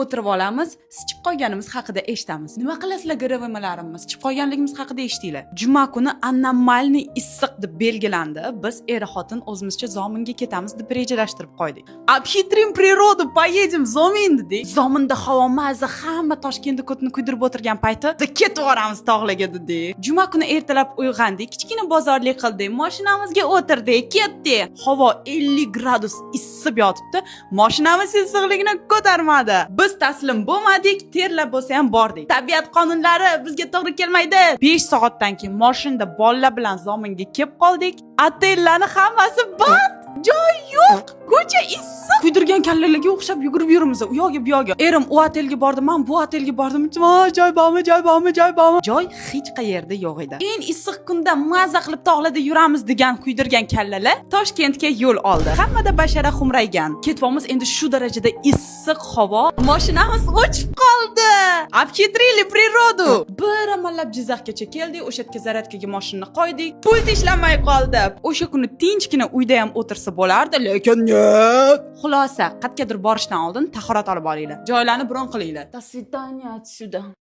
O'tirib olamiz, sichib qolganimiz haqida eshitamiz. Nima qilasizlar, ГРВМ larimiz? Sichib qolganligimiz haqida eshitdinglar. Juma kuni аномальный issiq deb belgilandi. Biz er xotin o'zimizcha Zominga ketamiz deb rejalashtirib qo'ydik. Обхитрим природу, поедем Zomin dedik. Zominda havo maza, hamma Toshkentda ko'tini kuydirib o'tirgan payti ketib yuboramiz tog'larga dedik. Juma kuni ertalab uyg'ondik, kichkina bozorlik qildik, mashinamizga o'tirdik, ketdik. Havo 50 gradus issib yotibdi. Mashinamiz issiqligini ko'tarmadi. Biz taslim bo'lmadik, terlab bo'lsa ham bordik. Tabiat qonunlari bizga to'g'ri kelmaydi. 5 soatdan keyin mashinada bolalar bilan Zominga kelib qoldik. Otellarni hammasi band. Joy yo'q. Ko'cha issiq. Kuydirgan kallalarga o'xshab yugurib yuribmiz u yoqga, bu yoqga. Erim u otelga bordi, men bu otelga bordim. Joy bormi, joy bormi, joy bormi? Joy hech qayerda yo'q edi. Eng issiq kunda maza qilib tog'larda yuramiz degan kuydirgan kallalar Toshkentga yo'l oldi. Hammada bashara xumraygan. Ketyapmiz endi, shu darajada issiq havo. Mashinamiz o'chib qoldi. Обхитрили природу. Bir amallab Jizzaxgacha keldik, o'sha yerga зарядка ga mashinani qo'ydik. Pult ishlamay qoldi. O'sha kuni tinchgina uyda ham o'tirsa bo'lardi, lekin нет. Xulosa, qayergadir borishdan oldin tahorat olib olinglar. Joylarni bron qilinglar. До свидания отсюда.